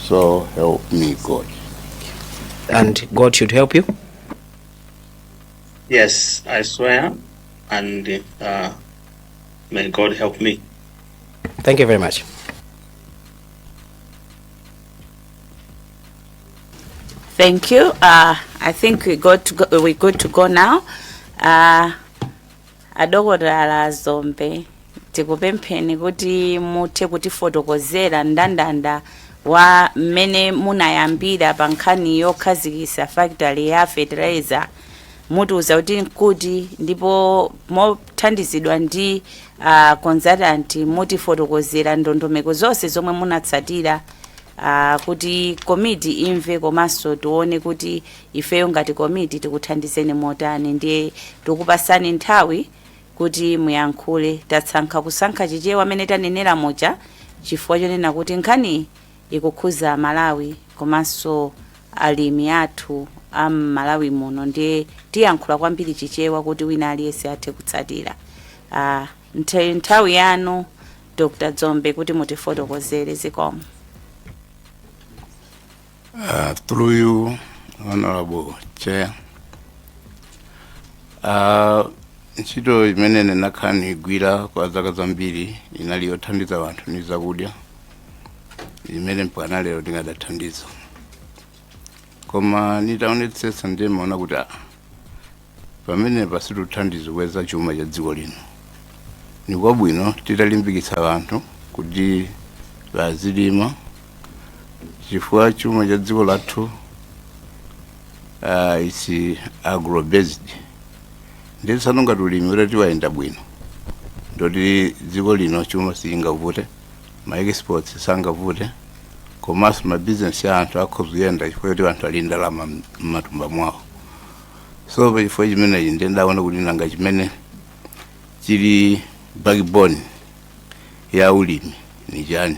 So help me God. And God should help you. Yes, I swear, and may God help me. Thank you very much. Thank you. I think we got to go, we're good to go now. Adokotala Zombe, tikupempheni kuti muthe kutifotokozera mndandanda wa mmene munayambira pa nkhani yokhazikitsa factory ya fertilizer. Mutiuza kuti nkuti, ndipo mothandizidwa ndi consultant mutifotokozera ndondomeko zonse zomwe munatsatira kuti komiti imve komanso tione kuti ifeyo ngati komiti tikuthandizeni motani. Ndiye tikupasani nthawi kuti muyankhule. Tatsankha kusankha Chichewa amene tanenera muja chifukwa chonena kuti nkhani ikukhuza Malawi komanso alimi athu a Malawi muno, ndiye tiyankhula kwambiri Chichewa kuti wina aliyense athe kutsatira. Nthawi yanu, Dr Dzombe, kuti mutifotokozere. Zikomo. Through you, Honorable Chair. Ntchito imene ndinakhala nigwira kwa zaka zambiri inali yothandiza anthu ndi zakudya, imene mpaka lero ndingadathandiza. Koma nitaonetsetsa, ndimaona kuti pamene pasituthandiza kukweza chuma cha dziko lino, ni kwabwino titalimbikitsa anthu kuti bazilima, chifukwa chuma cha dziko lathu is agro based. Nditsano ngati ulimi utati wayenda bwino, ndoti dziko lino chuma singavute, ma exports sangavute, komanso mabizinesi ya anthu akhoza kuyenda chifukwa choti anthu ali ndalama m'matumba mwawo. So pachifukwa chimenechi ndiye ndaona kuti nanga chimene chili backbone ya ulimi ni chani?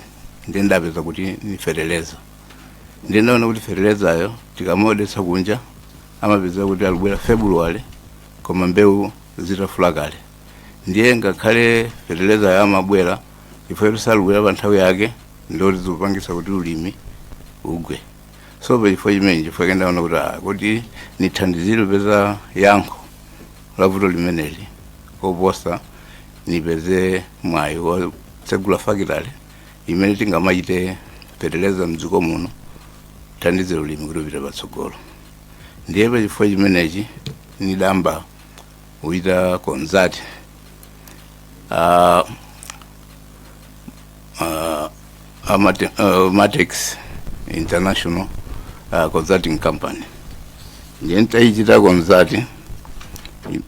Ndiye ndapeza kuti ni fertilizer. Ndiye ndaona kuti fertilizer tikamodetsa kunja, amapeza kuti alubwera February koma mbewu zitafula kale. Ndiye ngakhale fertilizer amabwera, chifukwa choti salubwera pa nthawi yake, ndoti zikupangisa kuti ulimi ugwe. So pachifukwa chimenechi, chifukwa chake ndaona kuti kuti nithandizire kupeza yankho la vuto limeneli, koposa nipeze mwayi wotsegula factory imene tingamachite fertilizer mdziko muno, thandizire ulimi kuti upite patsogolo. Ndiye pachifukwa chimenechi nidamba kuita consult Matex International Consulting Company. Ndiye nitayichita consult,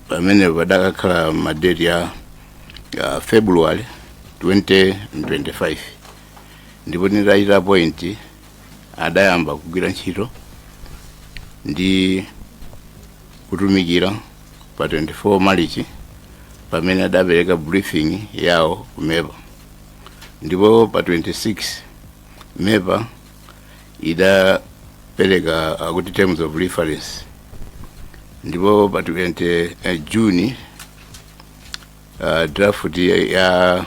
pamene padakakhala ma date ya February 2025, ndipo nitachita appoint, adayamba kugwira ntchito ndi kutumikira pa 24 March, pamene adapereka briefing yawo ku MEPA. Ndipo pa 26 MEPA idapereka akuti terms of reference. Ndipo pa 20 June draft ya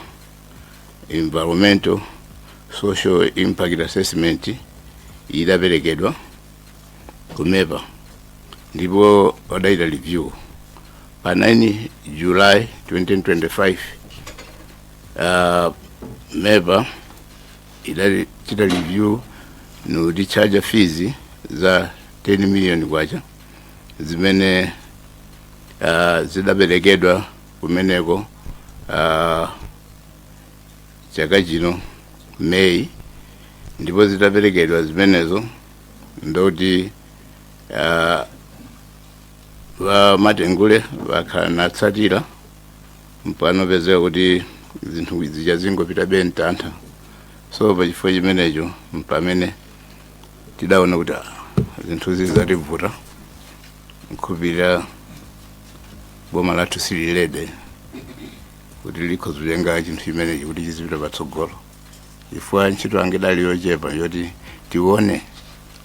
environmental social impact assessment idaperekedwa ku MEPA, ndipo adaita review. Pa 9 July 2025 MEPA idachita review nkuticharge fees za 10 million kwacha zimene zidaperekedwa kumeneko chaka chino May. Ndipo zitaperekedwa zimenezo, ndoti va Matengule vakhala natsatira mpano pezeka kuti zinthu zija zingopita bentantha. So pachifukwa chimenecho mpamene tidaona kuti zinthu zizativuta, nkhupirira boma lathu sililede kuti likhoza kutenga chinthu chimenechi kuti chizipita patsogolo, chifukwa ntchito yange idali yochepa yoti tione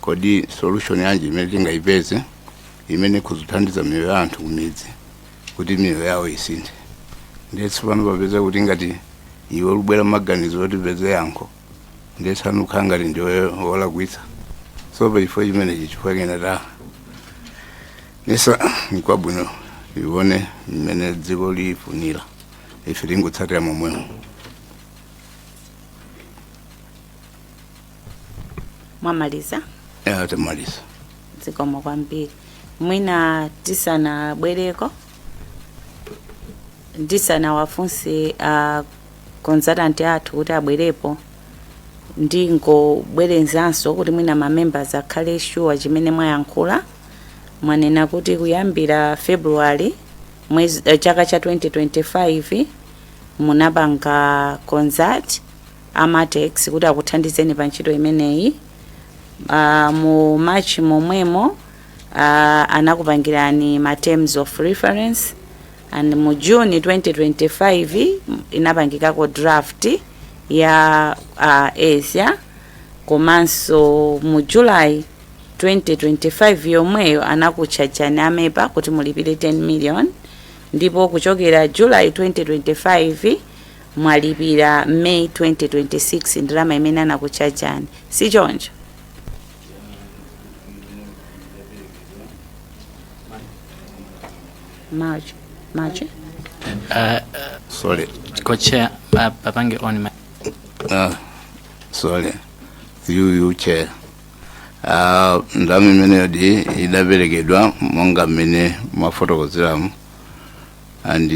kodi solution yanji imene tingayipeze imene ikhoza miyoyo ya anthu kumidzi kuti miyoyo yawo isinthe. Ndiye tsopano papeza kuti ngati iwe ubwera maganizo oti upeze yankho, Ndesanu kukhala ngati ndiwe wolakwitsa. So pachifukwa chimenechi, chifukwa kena ta nisa nkwabwino ione mmene dziko lifunira, ife tingotsatira momwemo. Mwamaliza? Ya, tamaliza. Zikomo kwambiri. Mwina tisanabwereko, ndisanawafunse consultant athu kuti abwerepo, ndingobwerezanso kuti mwina ma members akhale sure chimene mwayankhula. Mwanena kuti kuyambira February mwezi, chaka cha 2025 munapanga consult a Matex kuti akuthandizeni pa ntchito imeneyi. Mu March momwemo anakupangirani ma terms of reference, and mu June 2025 inapangikako draft ya ESIA, komanso mu July 2025 yomweyo anakutchajani a MEPA kuti mulipire 10 million, ndipo kuchokera July 2025 mwalipira May 2026 ndalama imene anakutchajani, si choncho? March, March. Sorry. Co-chair, papange on my Sorry, through you, Chair, ndalama imeneyo di idaperekedwa monga mmene mwafotokozeramu, and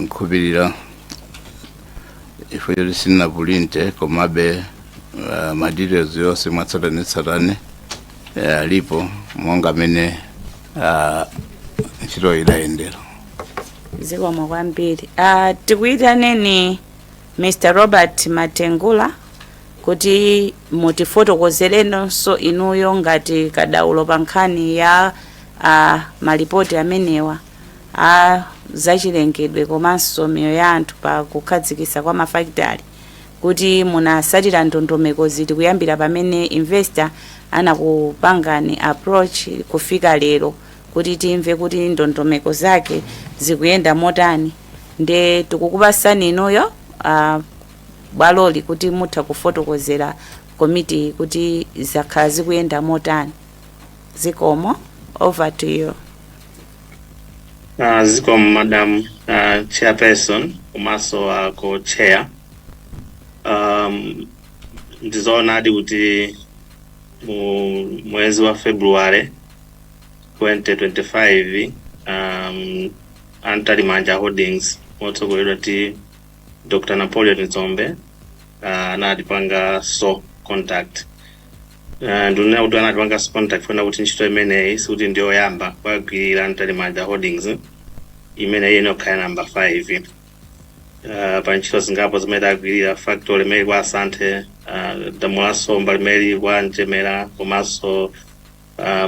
nkhupirira ifo choti sininapulinte, komabe ma details yonse mwatsatanetsatane alipo monga mmene ntchito idayendera. Zikomo kwambiri. Tikuyitaneni Mr Robert Matengula kuti mutifotokozerenso inuyo ngati kadaulo pa nkhani ya malipoti amenewa a zachilengedwe komanso miyoyo ya anthu pa kukhazikitsa kwa mafakitali, kuti munasatira ndondomeko ziti kuyambira pamene investor anakupangani approach kufika lero, kuti timve kuti ndondomeko zake zikuyenda motani. Nde tikukupasani inuyo bwaloli kuti mutha kufotokozera komiti kuti zakhala zikuyenda motani. Zikomo, over to you. Zikomo, Madam Chairperson komanso co-chair. Ndizoonadi kuti mu mwezi wa February 2025 a Mtalimanja Holdings motsogoleredwa ndi Dr Napoleon Dzombe anatipanga so contact. Ndinena kuti anatipanga so contact funa kuti ntchito imeneyi sikuti ndiyoyamba kwagwirira Mtalimanja Holdings, imene inokhala number 5 pa ntchito zingapo zimene tagwirira: factory imene kwa Asante, damu la Somba limene kwa Njemera, komanso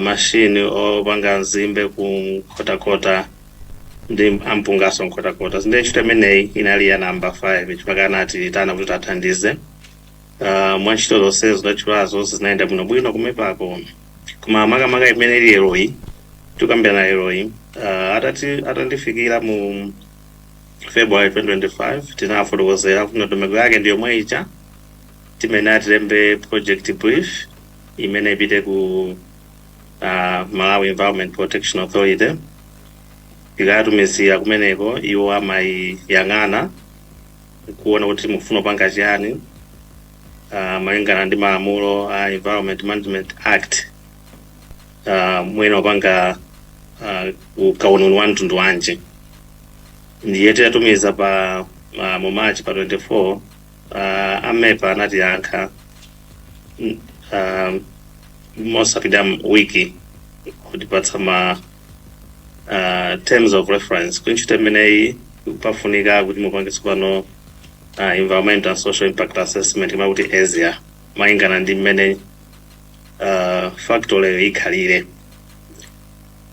mashini opanga nzimbe ku Nkhotakota ndi ampungaso Nkhotakota. Zinde ntchito imeneyi inali ya number 5 chifukwa anati tana kuti tathandize. Mwa ntchito zonsezo zachulazo zinayenda bwinobwino kumepako, koma makamaka imene ili leroyi, tikambirana leroyi, atati atandifikira mu February 2025, tinafotokozera kuti ndondomeko yake ndiyo ija timene atilembe project brief imene ipite ku Malawi Environment Protection Authority. Ikatumizira kumeneko, iwo amayiyang'ana kuona kuti mufuna kupanga chiyani malingana ndi malamulo a Environment Management Act, mwene wapanga kauniuni wa mtundu wanji. Ndiye titatumiza pa mu March pa 24, a MEPA anatiyankha mosapita wiki kutipatsa ma terms of reference kuti ntchito imeneyi pafunika kuti mupange tsopano environmental and social impact assessment, kama kuti ESIA, malingana ndi mmene factory ikhalire.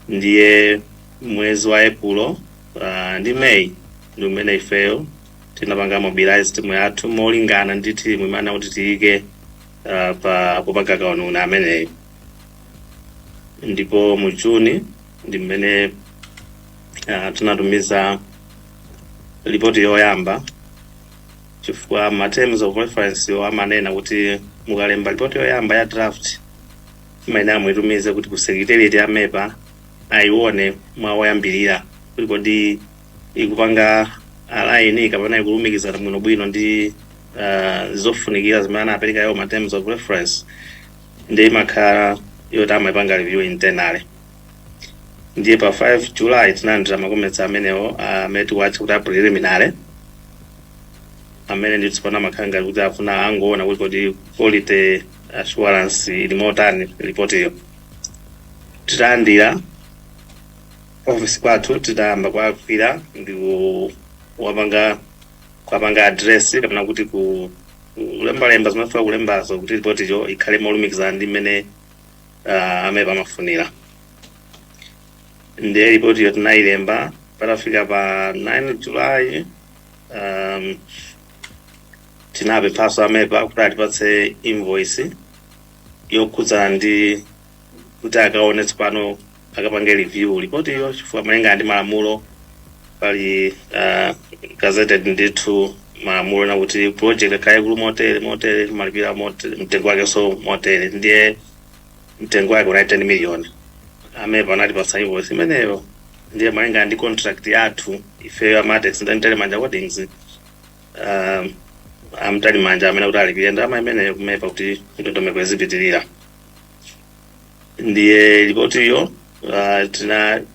Ndiye mwezi wa Epulo ndi May ndi umene ifeyo tinapanga mobilize timu yathu molingana ndi timu imene kuti tiyike pa kupanga kauniuni ameneyo, ndipo mu Juni ndi mmene tinatumiza ripoti yoyamba. Chifukwa ma terms of reference yo amanena kuti mukalemba ripoti yoyamba ya draft, imayenera muitumize kuti ku secretariat ya MEPA ayione mwawoyambirira kuti kodi ikupanga align kapena ikulumikizana bwinobwino ndi zofunikira zimene anapereka yo ma terms of reference. Ndi imakhala yoti amayipanga review internally. Ndiye pa 5 July tinalandira ma comments amenewo, amene tikuwatcha kuti a preliminary, amene ndi tsopano amakhala ngati kuti afuna angoona kuti kodi quality assurance ili motani ripotiyo. Titalandira office kwathu, titayamba kuakwira ndi kuwapanga, kuwapanga address kapena kuti kulembalemba zimafuna kulembazo kuti ripotiyo ikhale molumikizana ndi mmene amepa amafunira. Ndiye ripotiyo tinayilemba. Patafika pa 9 July, tinapemphaso a MEPA kuti atipatse invoice yokhudzana ndi kuti akaone tsopano, akapange review ripotiyo, chifukwa malingana ndi malamulo pali gazetted ndithu malamulo nakuti project ikhale kuli motere motere, malipira motere, mtengo wake so motere. Ndiye mtengo wake unali 10 million. A MEPA anatipatsa invoice imeneyo. Ndiye malingana ndi contract yathu ifeyo a Matex ndi Mtalimanja Holdings, a Mtalimanja amene kuti alipire ndalama imeneyo ku MEPA kuti ndondomeko izipitirira. Ndiye ripotiyo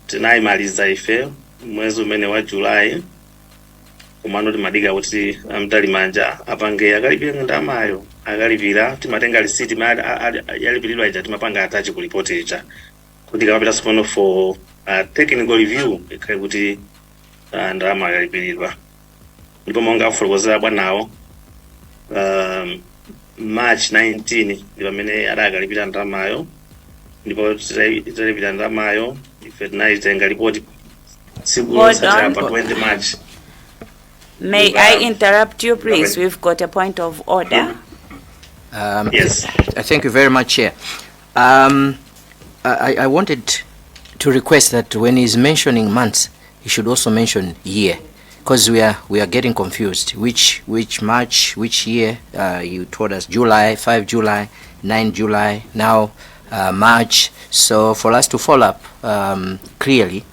tinayimaliza ife mwezi umene wa July, komano timadika kuti a Mtalimanja apange akalipire ndalamayo. Akalipira, timatenga receipt imene yalipiridwa ija, timapanga attach ku report ija kuti ikamapita tsopano for technical review ikhale kuti ndalama yalipiridwa. Ndipo monga afotokozera bwanawo, March 19 ndi pamene adakalipira ndalamayo. Ndipo titalipira ndalamayo, ife tinayitenga ripoti tsiku Hold lotsatira on. pa 20 March. May I interrupt you, please? We've got a point of order. Yes. Thank you very much, Chair. I wanted to request that when he's mentioning months, he should also mention year, because we are getting confused. Which March, which year? You told us July, 5 July, 9 July, now March. So for us to follow up clearly,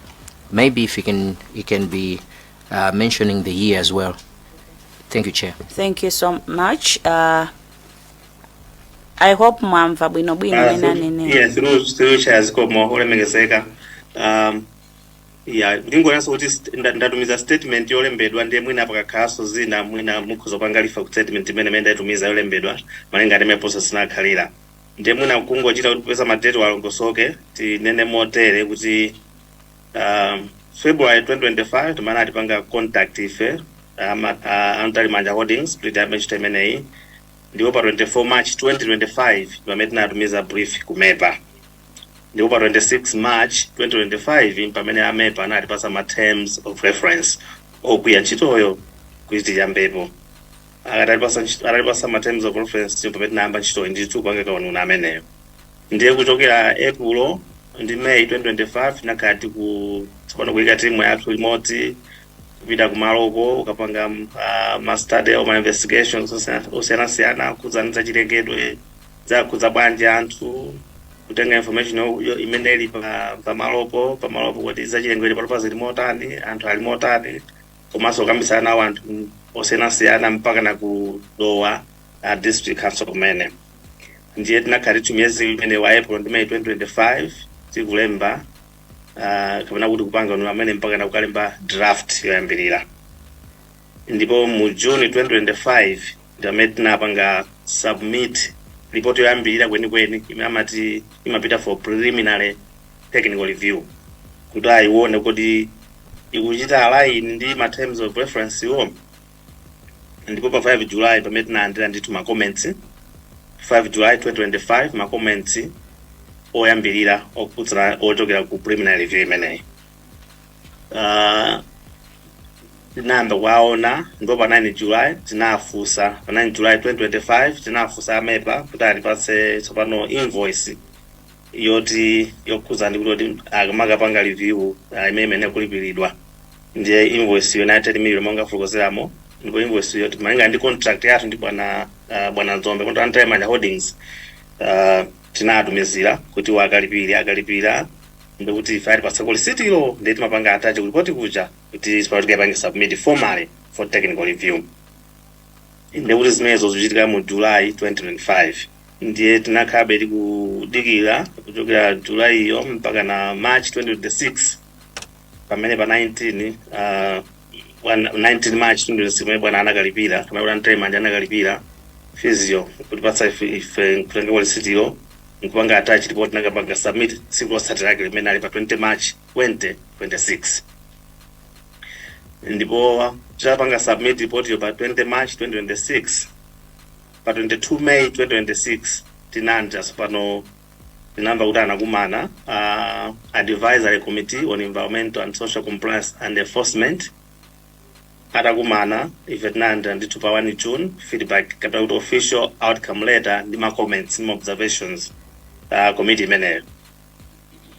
maybe if he can be mentioning the year as well. Thank you, Chair. Thank you so much. I hope mwamva bwinobwino mene anenera. Yes, through Chair, zikomo olemekezeka. Yeah, ndingonenso kuti ndatumiza statement yolembedwa. Ndiye mwina pakakhalanso zina, mwina mukhoza kupanga refer ku statement imene ndatumiza yolembedwa malinga ndi mmene process inakhalira. Ndiye mwina kungochita kuti kupeza ma date walongosoke, tinene motere kuti February 2025 timene atipanga contact ife a Mtalimanja Holdings kuti tiyambe ntchito imeneyi. Ndipo pa 24 March 2025 pamene tinatumiza brief ku MEPA. Ndipo pa 26 March 2025 pamene a MEPA anatipasa ma terms of reference ogwira ntchitoyo kuti tiyambepo. Atatipasa ma terms of reference, pamene tinayamba ntchitoyo ndithu kupanga kauniuni ameneyo. Ndiye kuchokera April ndi May 2025 tinakhala tiku tsopano kuyika timu yathu limodzi, kupita kumaloko, ukapanga ma study or ma investigations osiyanasiyana khudzana za chilengedwe, zakhudza bwanji anthu, kutenga information imene ili pa pamalopo kuti zachilengedwe palopa zili motani, anthu ali motani, komanso kukambisana nawo anthu osiyanasiyana mpaka na kulowa district council kumene. Ndiye tinakhala tithu miyezi imene wa April ndi May 2025 tikulemba kapena kuti kupanga uno amene mpaka na kukalemba draft yoyambirira. Ndipo mu June 2025 ndi amene tinapanga submit report yoyambirira kwenikweni imene amati imapita for preliminary technical review kuti ayione kuti ikuchita align ndi ma terms of reference iwo. Ndipo pa 5 July pamene tinalandira ndithu ma comments, 5 July 2025, ma comments oyambirira okhudzana ochokera ku preliminary review imeneyi tinayamba kuwaona. Ndipo pa 9 July tinafunsa, pa 9 July 2025 tinafunsa a MEPA kuti atipatse tsopano invoice yoti yokhuza ndi kuti akamakapanga review imene imene kulipiridwa. Ndiye invoice yo 90 million monga fotokozeramo. Ndipo invoice yo malinga ndi contract yathu ndi bwana Dzombe konto Antalimanja Holdings, tinatumizira kuti wakalipira. Akalipira ndikuti ife atipatsa lisitilo, ndiye timapanga attach kulipoti kuja kuti sipano tikapange submit formally for technical review. Ndikuti zimenezo zikuchitika mu July 2025. Ndiye tinakhabe tikudikira kuchokera July iyo mpaka na March 2026, pamene pa 19 March 2026 pamene bwana anakalipira, kapena kuti Antalimanja anakalipira fees yo kutipatsa ife nkutenga lisitilo nkupanga attach report, nakapanga submit tsiku lotsatira lake limene ali pa 20 March 2026. Ndipo titapanga submit report yo pa 20 March 2026, pa 22 May 2026 tinanja pano tinamva kuti anakumana Advisory Committee on Environmental and Social Compliance and Enforcement. Atakumana, ife tinanda ndithu pa 1 June feedback, kapena kuti official outcome letter ndi ma comments ndi ma observations committee imeneyo.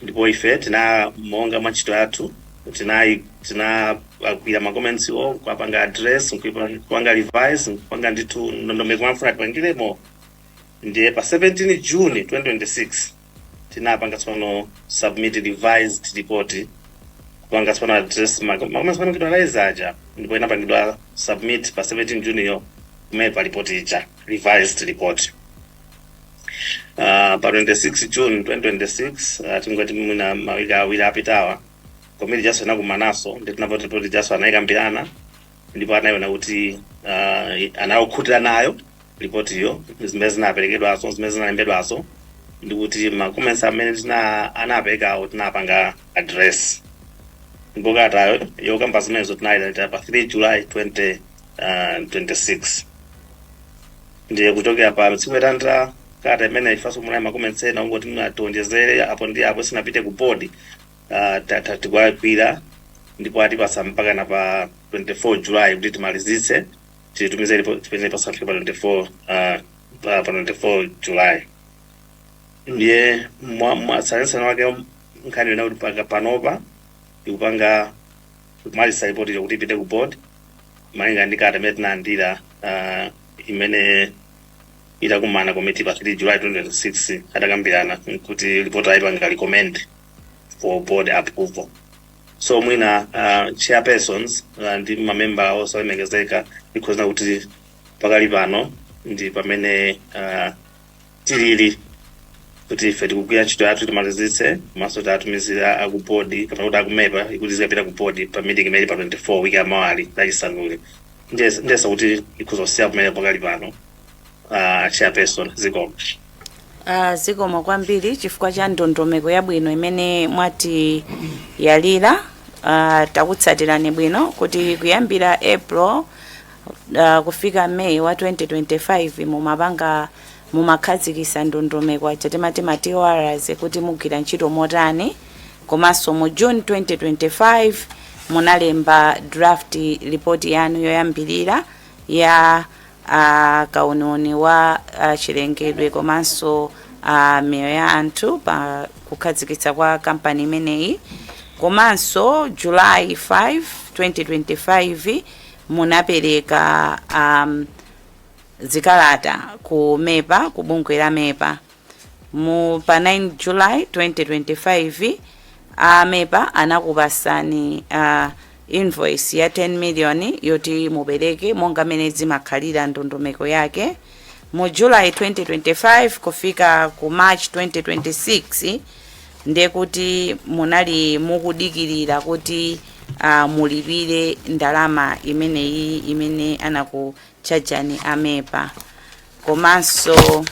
Ndipo ife tina monga mwa ntchito yathu tinagwira ma comments o, kuapanga address, kupanga revise, kupanga ndithu ndondomeko mwamfuna tipangiremo. Ndiye pa 17 June 2026 tinapanga tsopano submit revised report, kupanga tsopano address ma comments panangidwa raise aja, ndipo inapangidwa submit pa 17 June yo kumene pa report ija, revised report. Pa 26 June 2026, tingoti mwina mawiki 2 apitawa, komiti jaso inakumanaso ndi tinapoti report jaso anayikambirana, ndipo anayiona kuti anayokhutira nayo ripotiyo, zimene zinaperekedwaso, zimene zinalembedwaso, ndikuti ma comments amene tina anaperekawo tinapanga address. Ndipo kalatayo yokamba zimenezo tinayilandira pa 3 July 2026. Ndiye kuchokera pa tsiku yolandira kalata imene ifanso munayi ma comments ena ungoti mnationjezere apo ndi apo sinapite ku board, tikuwagwira, ndipo atipasa mpaka na pa 24 July kuti timalizitse, titumize tipeze pasafika pa 24 pa 24 July. Ndiye mwatsatanetsatane wake nkhani yona kuti paka panopa ikupanga kumaliza ripoti yokuti ipite ku board malinga ndi kalata imene tinalandira, imene itakumana komiti pa 3 July 2026, atakambirana kuti ripoti ayipanga recommend for board approval. So mwina chairpersons ndi mamemba osalemekezeka, ikhozina kuti pakali pano ndi pamene tilili, kuti ife tikugwira ntchito yathu timalizitse, komanso tatumizira aku board, kapena kuti aku MEPA, ikuti zikapita ku board pa meeting imene pa 24 wiki yamawali, Lachisanuli. Ndiyesa kuti ikhozosiya kumene pakali pano, chairperson. Zikomo. Zikomo kwambiri chifukwa cha ndondomeko yabwino imene mwati yalira. Takutsatirani bwino kuti kuyambira April kufika May wa 2025 mumapanga, mumakhazikisa ndondomeko aja timati ma TORs, kuti mugwira ntchito motani. Komanso mu June 2025 munalemba draft report yanu yoyambirira ya kauniuni wa chilengedwe komanso miyoyo ya anthu pa kukhazikitsa kwa kampani imeneyi. Komanso July 5 2025 munapereka zikalata ku MEPA, ku bungwe la MEPA. Mu pa 9 July 2025 a MEPA anakupasani invoice ya 10 million yoti mupereke monga mene zimakhalira ndondomeko yake. Mu July 2025 kufika ku March 2026 ndiye kuti munali mukudikirira kuti mulipire ndalama imeneyi imene anakuchajani a MEPA. Komanso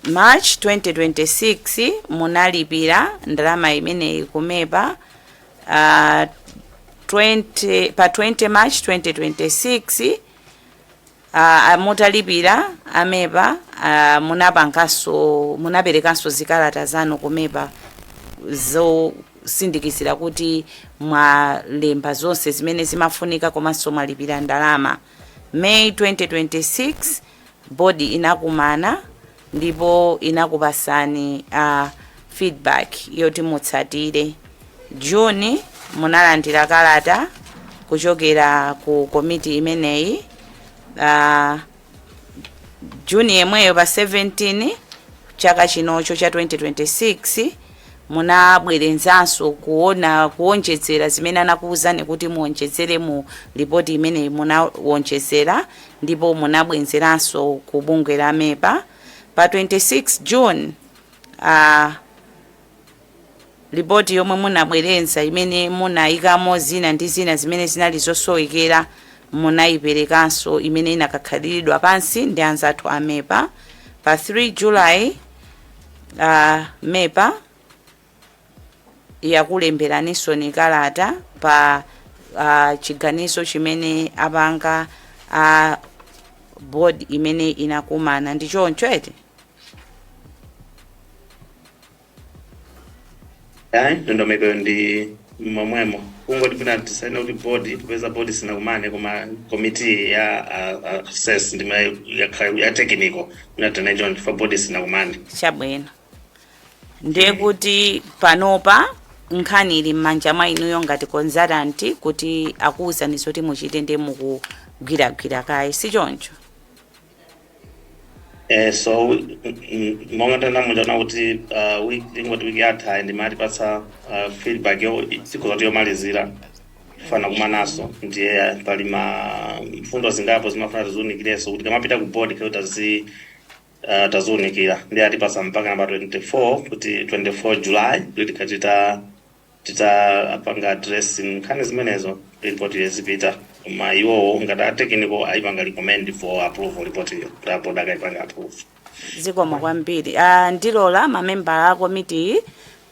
March 2026 munalipira ndalama imeneyi ku MEPA. 20, pa 20 March 2026, mutalipira a MEPA, munapanganso, munaperekanso zikalata zanu ku MEPA zosindikizira kuti mwalemba zonse zimene zimafunika komanso mwalipira ndalama. May 2026 board inakumana ndipo inakupasani feedback yoti mutsatire. June munalandira kalata. Kuchokera ku komiti imeneyi, Juni yemweyo pa 17 chaka chinocho cha 2026, munabwerenzanso kuona kuwonjezera zimene anakuwuzani kuti muwonjezere mu ripoti imeneyi. Munawonjezera ndipo munabwezeranso ku bungwe la MEPA. Pa 26 June, ripoti yomwe munabwerenza imene munayikamo zina ndi zina zimene zinali zosowekera, munayiperekanso, imene inakakhaliridwa pansi ndi anzathu a MEPA. Pa 3 July, MEPA yakulemberaninso ni kalata pa chiganizo chimene apanga a board imene inakumana. Ndi choncho eti? Ayi, ndondomeko ndi momwemo, kungoti pina tisaine kuti board, popeza board sinakumane, koma committee ya assess ndima ya technical inatene choncho fa board sinakumane. Chabwino, ndiye kuti panopa nkhani ili m'manja mwa inuyo ngati consultant, kuti akuwuzani zoti muchite, ndi mukugwiragwira kaye, si choncho? So monga tanamuchaona kuti week ingoti wiki yatha ndimatipatsa feedback yo tsiku zoti yomalizira fana kumanaso, ndiye pali ma mfundo zingapo zimafuna tiziwunikirenso kuti kamapita ku board khe taziwunikira. Ndiye atipasa mpaka namba 24, kuti 24 July, kuti tikhati titapanga address nkhani zimenezo, report yezipita. Koma iwowo ngati a technical ayipanga recommend for approval report iyo, kuti a board akayipanga approve. Zikomo kwambiri. Ndilola mamembala a komiti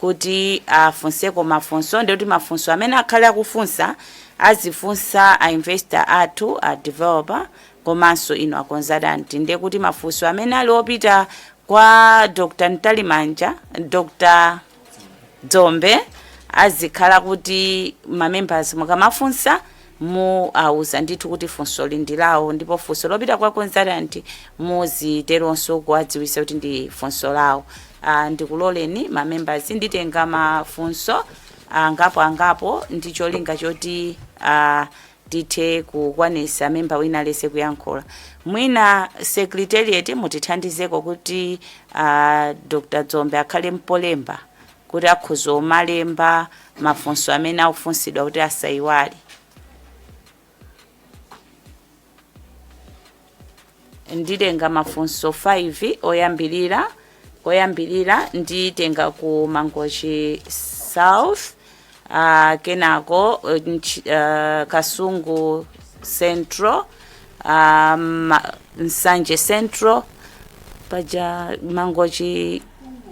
kuti afunseko mafunso, ndikuti mafunso amene akhale akufunsa azifunsa a investor athu, a developer, komanso inu a consultant. Ndiye kuti mafunso amene ali opita kwa Dr Ntalimanja, Dr Dzombe, azikhala kuti mamembers mukamafunsa mu auza ndithu kuti funso ndi lawo, ndipo funso lopita kwa consultant muziteronso kuwadziwisa kuti ndi funso lawo. Ndikuloleni mamembers, nditenga mafunso angapo angapo ndi cholinga choti tithe kukwanisa memba wina alese kuyankhula. Mwina secretariat mutithandizeko kuti Dr Dzombe akhale mpolemba, kuti akhoza omalemba mafunso amene akufunsidwa kuti asayiwale. Nditenga mafunso 5 oyambirira. Koyambirira nditenga ku Mangochi South, kenako Kasungu Central, Nsanje Central, paja Mangochi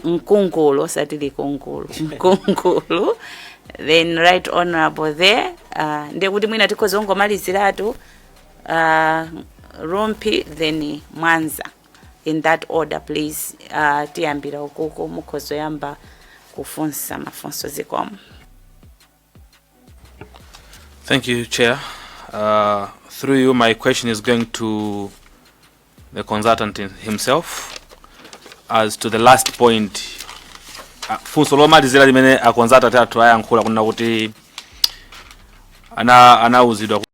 Mkungulu, osati Likungulu, Mkungulu, then Right Honorable there. Ndekuti mwina tikhoza kungomaliziratu Rumpi, then Mwanza, in that order please. Tiyambira ukuko, mukhoza yamba kufunsa mafunso. Zikomo. Thank you, Chair. Through you, my question is going to the consultant himself. As to the last point, funso lomalizira limene a consultant athu ayankhula kunena kuti anauzidwa.